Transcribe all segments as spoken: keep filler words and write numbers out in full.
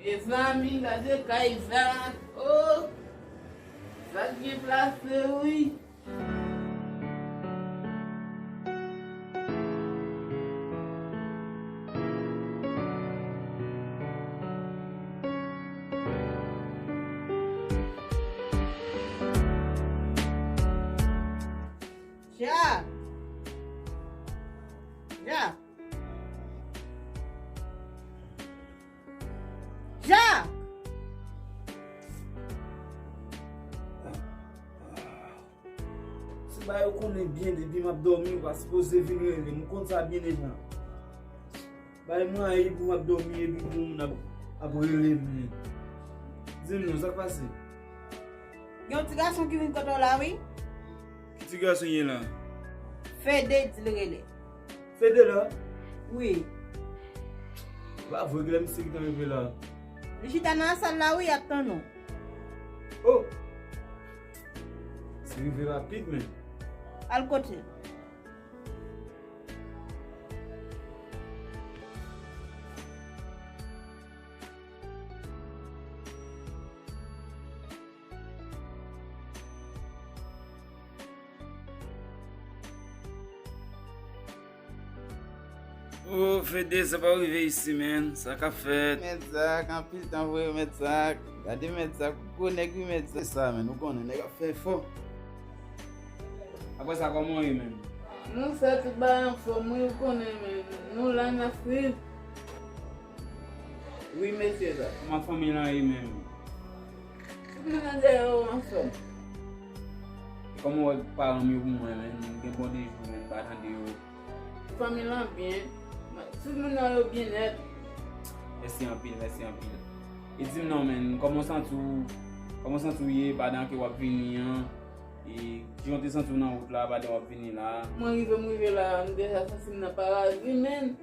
Mezanmi, gade kay Zak. Oh! Zak byen plase, wi. Jak! Jak! Jak! Se bagay ou konnen byen, depi m ap dòmi, ou pa sipoze vin rele m. Ou konn sa byen deja. Bay mwen ayi pou m ap dòmi epi pou moun ap, ap rele m. Di m non, sa k pase? Gen yon ti gason ki vin kote w la, wi. Ki ti gason ye la? Fede di l rele. Fede la? Wi. Pa vre, kilè misye gentan rive la? Li chita nan sal la, wi, y ap tann ou. Oh! Se rive rapid, men. Al kote l. Oh, Fede, sa pa rive isi, men. Sa k ap fèt? Mèt Zak, anpil tan vre, Mèt Zak. Gade Mèt Zak, gwo nèg wi, Mèt Zak. Se sa, men, ou konnen, nèg ap fè efò. Apre sa, kòman w ye, men? Monchè, tout bagay anfòm, wi, ou konnen, men. Nou la, n ap viv. Wi, mesye Zak. Kòman fanmi lan ye menm? Tout moun nan dèyè yo anfòm. E kòman w wè paran m yo pou mwen, menn? Gen bon de jou, menn, m pa tande yo. Fanmi lan byen. Tout moun nan yo byen nèt. Mèsi anpil, mèsi anpil. E di m non, menn, kòman w santi w, kòman w santi w ye pandan ke w ap vini an? E kijan w te santi w nan wout la, pandan w ap vini la? Mwen rive, m rive la, m deja santi m nan paradi, menn.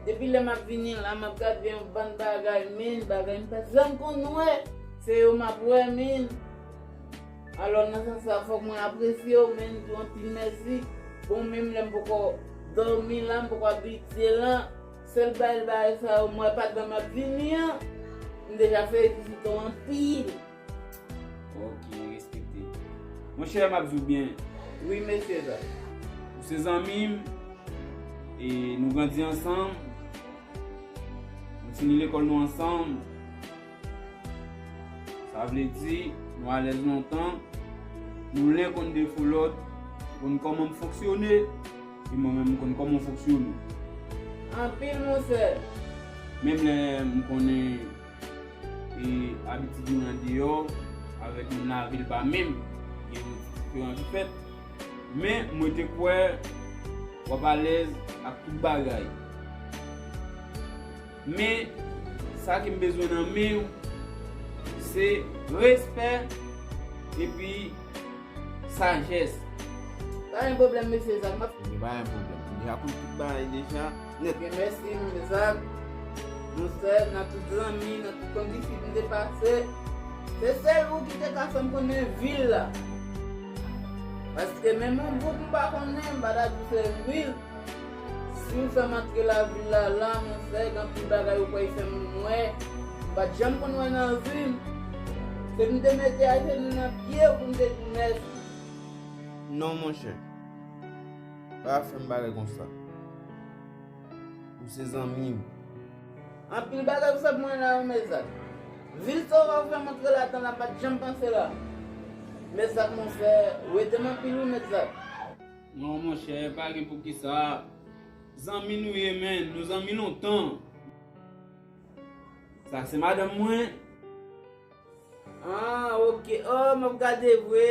Depi lè m ap vini la, m ap gade yon bann bagay, menn, bagay m pa t janm konn wè. Se yo m ap wè, menn. Alò, nan sans sa, fòk mwen apresye w, menn, di w anpil mèsi. Bon, menm lè m poko dòmi la, m poko abitye la, sèl bagay, bagay sa yo m wè pandan m ap vini an, m deja felisite w anpil. Ok, respekte. Monchè, m ap di w byen. Wi, mesye Zak. Ou se zanmi m, e nou grandi ansanm, nou fini lekòl nou ansanm. Sa vle di, nou alèz lontan, nou len konn defo lòt, konn kòman m fonksyone, e mwen menm m konn kòman w fonksyone. Anpil, monchè. Menm lè m konnen e abitid mwen andeyò avèk moun lavil pa menm, gen yon ti diferan ki fèt. Men mwen te kwè w ap alèz ak tout bagay. Men sa ke m bezwen nan men w, se respè epi sajès. Pa gen pwoblèm, mesye Zak, m ap... Ebyen, pa gen pwoblèm. M deja konn tout bagay deja, nèt. Ebyen, mèsi, mesye Zak. Monchè, nan tout zanmi, nan tout kondisip m te pase, se sèl ou ki te ka fè m konnen vil la. Paske menm yon bouk m pa konnen, m pa ta di w se vil. Si w fè m antre lavil la, la, monchè, gen anpil bagay ou kwè fè m wè, m pa t janm konn wè nan vi m. Se pou m te mete ajenou nan pye w pou m te di w mèsi. Non, monchè. Pa fè m bagay konsa. Ou se zanmi m. Anpil bagay ou fè pou mwen la, wi, Mezak. Vil sa w fè m antre ladan la, m pa t janm panse la. Mezak, monchè, ou ede m anpil, wi, Mezak. Non, monchè, pa gen poukisa. Zanmi nou ye, menn. Nou zanmi lontan. Sa se madanm mwen. Ah, ok. Oh, m ap gade vre.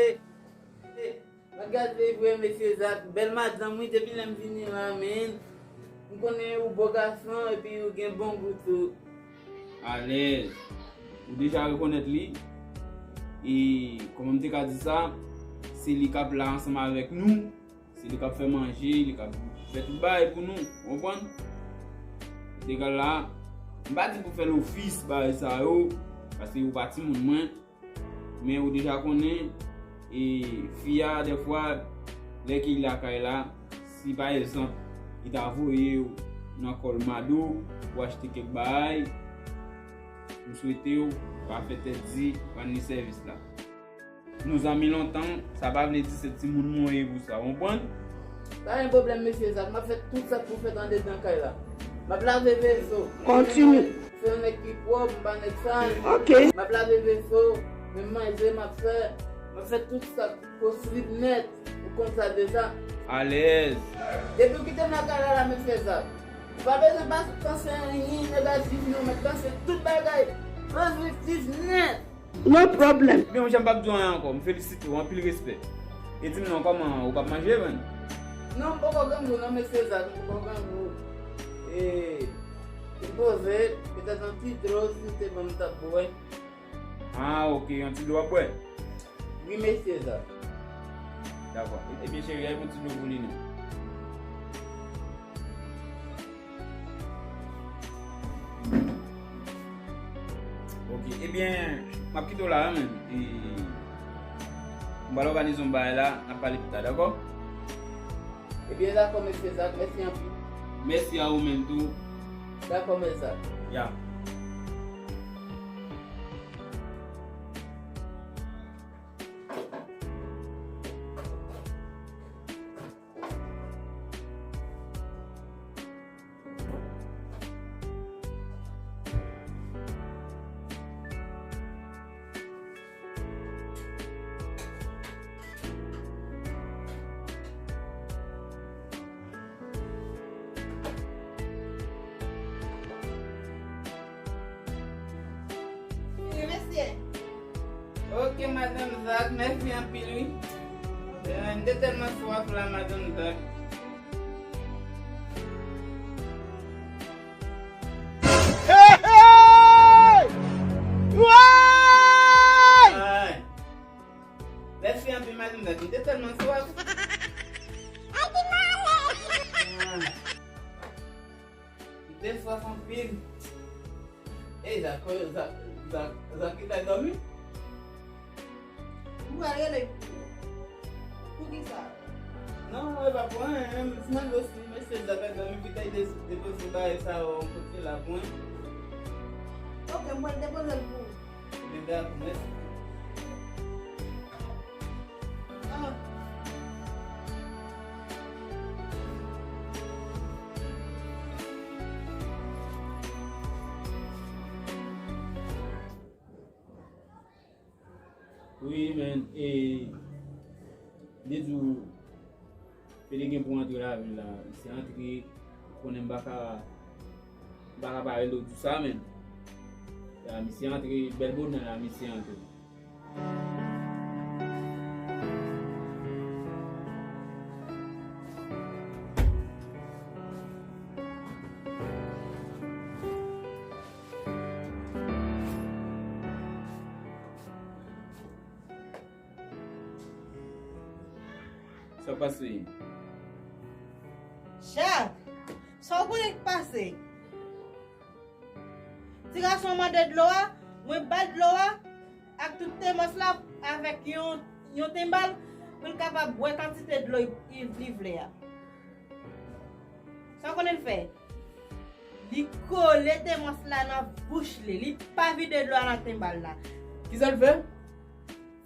M ap gade vre, mesye Zak. Bèl madanm, wi, depi lè m vini la, menn. M konnen ou bo gason, epi ou gen bon gou tou. Alèz. Ou deja rekonèt li. E, kòman m te ka di sa? Se li k ap la ansanm avèk nou. Se li k ap fè manje, li k ap fè tout bagay pou nou, ou konprann? Egal la, m pa di pou fè lofis bagay sa yo, paske ou pa timoun mwen, men ou deja konnen, e fi a, dèfwa, lè ke li lakay la, si pa egzanp, li ta voye w nan Colmado pou achte kèk bagay, M swete w pa fè tèt di rann li sèvis la. Nou zanmi lontan, sa pa vle di se timoun mwen ye pou sa, w konprann? Pa gen pwoblèm, mesye Zak. M ap fè tout sa k pou fèt andedan kay la. M ap lave veso. Kontinye. Se yon nèg ki pwòp, m pa nèg sal. Ok. M ap lave veso, menm manje m ap fè. M ap fè tout sa k posib nèt. Ou konn sa deja. Alèz. Depi w kite m lakay la, la, mesye Zak. Ou pa bezwen pa panse anyen negatif, non, m ap panse tout bagay pozitif nèt. No problem. Ebyen, monchè, m p ap di w anyen ankò. M felisite w, anpil respè. E di m non, kòman, ou p ap manje, menn? Non, m poko grangou, non, mesye Zak, m poko grangou. E, m poze, petèt yon ti dlo, si w te ban m, m t ap bwè. Ah, ok, yon ti dlo w ap bwè? Wi, mesye Zak. Dakò. Ebyen, cheri, al pran ti dlo pou li, non. Ok, ebyen, m ap kite w la, menn. E, m pral òganize yon bagay la, n ap pale pita, dakò? Ebyen, dakò, mesye Zak, mèsi anpil. Mèsi a ou menm tou. Dakò, mesye Zak. Ya. Wi, mesye. Ok, madanm Zak, mèsi anpil, wi. Eh, m te tèlman swaf la, madanm Zak. Hey, hey! Woy! Ay. Mèsi anpil, madanm Zak. M te tèlman swaf. Ah. M te swaf anpil. Ey, Zak, Zak, Zak, Zak ki t al dòmi? M pral rele pou, pou kisa? Non, e pa pou anyen. M te mande w si mesye Zak al dòmi, pou l ta de-, depoze bagay sa yo yon kote la pou mwen. Ok, m pral depoze l pou ou. Ebyen, dakò, mèsi. Ah. Wi, men, e, li di w, Pele gen pou antre lavil la. Misye antre, ou konnen m pa ka, m pa ka pa rele w di sa, men. Ya, misye antre, bèl bonè la, misye antre. Sa pase? Jak, sa w konnen k pase? Ti gason an mande dlo a, mwen ba l dlo a ak tout temòs la avèk yon, yon tenbal pou l kapab bwè kantite dlo li, li vle a. Sa w konnen l fè? Li kole temòs la nan bouch li. Li pa vide dlo a nan tenbal la. Kisa l fè?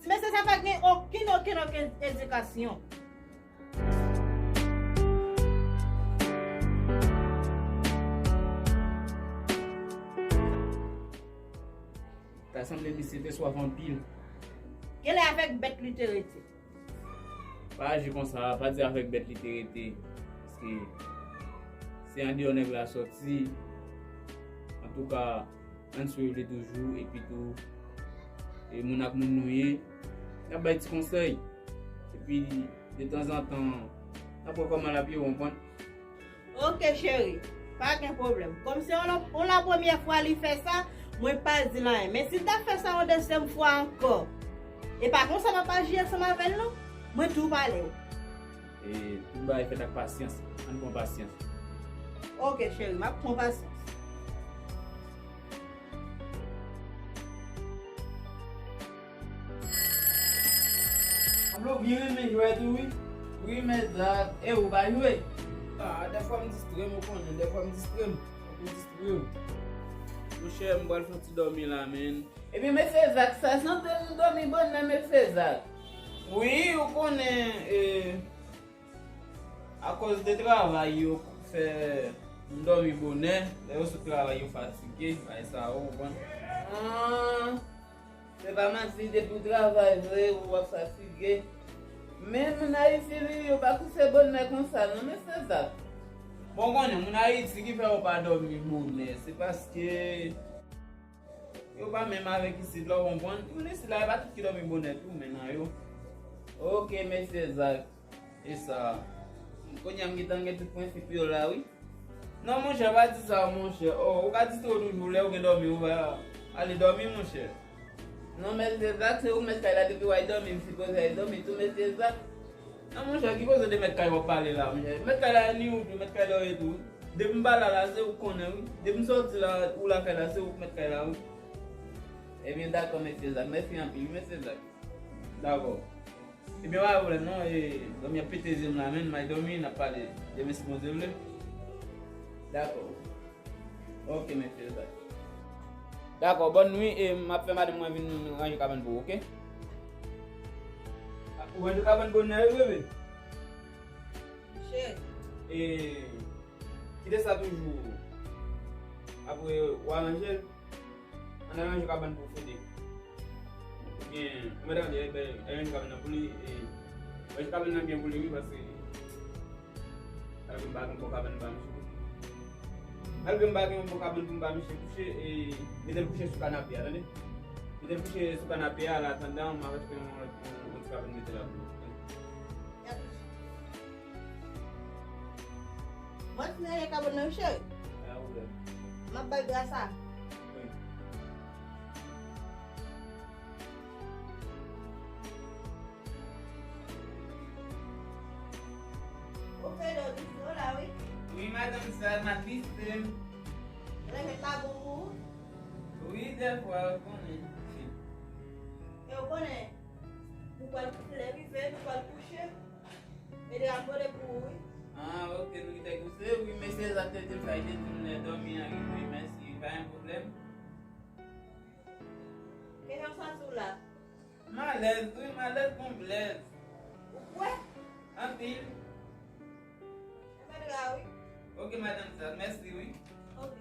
Ti mesye sa pa gen okenn, okenn, okenn edikasyon. Ta sanble misye te swaf anpil. Genlè avèk bèt li te rete. Pa aji konsa, pa di avèk bèt li te rete. Paske se andeyò nèg la sòti. Antouka, ann swiv li toujou, epi tou, e moun ak moun nou ye, n ap bay ti konsèy. Epi, detanzantan, n ap wè kòman l ap ye, w konprann? Ok, cheri, pa gen pwoblèm. Kòm se yon, yon la premyè fwa li fè sa, mwen pa di l anyen. Men si l ta fè sa yon dezyèm fwa ankò, e pa konsa m ap aji ansanm avè l, non. Mwen tou pale w. E tout bagay fèt ak pasyans. Ann pran pasyans. Ok, cheri, m ap pran pasyans. Sanble w byen renmen jwèt ou, wi. Wi, men Zak, e ou pa jwe? Ah, dèfwa m distrè m, ou konnen, dèfwa m distrè m. Fòk m distrè w. Monchè, m pral fè yon ti dòmi la, menn. Ebyen, mesye Zak, sa sanble nou dòmi bonè, mesye Zak. Wi, ou konnen, e, akoz de travay yo fè m dòmi bonè. Lè yo sot travay, yo fatige, bay sa, ou konprann. Ah, se pa manti, depi w travay vre, ou ap fatige. Men moun Ayiti, li, yo pa kouse bonè konsa, non, mesye Zak. Bon, konnen, moun Ayiti ki fè yo pa dòmi bonè, se paske yo pa menm avèk isit la, ou konprann? Moun isit la, e pa tout ki dòmi bonè tou, men nan yo. Ok, mesye Zak. E sa. Kounye a m gentan gen tout prensip yo la, wi. Non, monchè, pa di sa, monchè. Oh, ou ka distre w toujou, lè ou gen dòmi, ou va ale dòmi, monchè. Non, mesye Zak, se ou mèt kay la, depi w al dòmi, m sipoze al dòmi tou, mesye Zak. Non, monchè, ki koze de mèt kay w ap pale la, monchè? Mèt kay la, ni ou tou, mèt kay la, ou ye tou. Depi m pa la, la, se ou k konnen, wi. Depi m sòti la, ou lakay la, se ou k mèt kay la, wi. Ebyen, dakò, mesye Zak. Mèsi anpil, wi, mesye Zak. Dakò. Ebyen, pa gen pwoblèm, non. E, dòmi ap pete zye m la, menn, m al dòmi, n ap pale demen si Bondye vle. Dakò. Ok, mesye Zak. Dakò, bòn nwi, e m ap fè madanm mwen vin ranje kabann pou ou, ok? Ou ranje kabann bonè, wi, bebe? Cheri. E, kite sa toujou. Apre, ou aranje l. Ann al ranje kabann pou Fede. Ebyen, ou mèt ranje, e, ranje kabann nan pou li, e, ranje kabann nan byen pou li, wi, paske malgre m pa gen yon bon kabann pou misye. Malgre m pa gen yon bon kabann pou m ba misye kouche, e, mete l kouche sou kanape a, tande? Mete l kouche sou kanape a, an atandan, m ap achte yon, yon, yon ti kabann mete la pou li. Mwen fin ranje kabann nan, wi, cheri. Pa gen pwoblèm. M ap bay grasa. Wi. Ou fè lè w dispo la, wi. Wi, madanm Sal, m ap dispo. Lè fèt la bon pou ou? Wi, dèfwa, ou konnen. E ou konnen, nou pral, lè rive, nou pral kouche. Mete ap kole pou ou, wi. Ah, ok, nou kite kouse. Wi, mesye Zak te di m sa, li te di m lè dòmi an rive, mèsi, pa gen pwoblèm. Kijan w santi w la? M alèz, wi, m alèz konplèt. Ou kwè? Anpil. Enben, gra, wi. Ok, madanm Sal, mèsi, wi. Ok.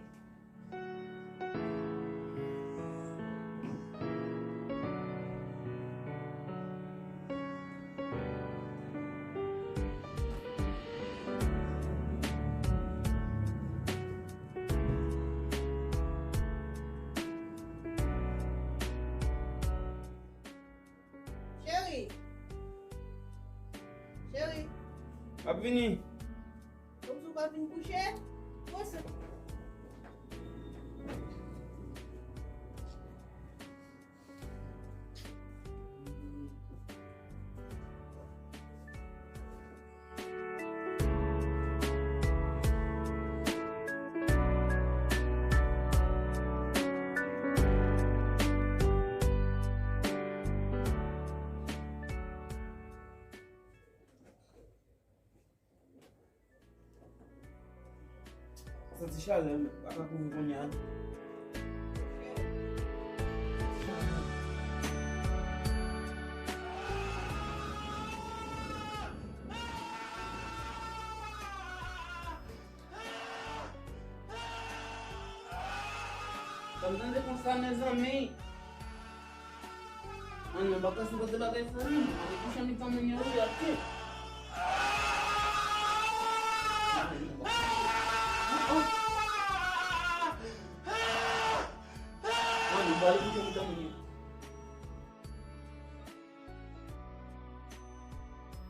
Cheri. Cheri. M ap vini. Kòmsi w pa vin kouche? Kòmsi. Santi chalè m pa ka kouvri kounye a. Sa m tande konsa, mezanmi. Ah non, m pa ka sipoze bagay sa non. Mwen kouche mitan moun yo wi, atè. Ah non, m pa ka. Ah, ah. Ah non, m pa ale kouche mitan moun yo.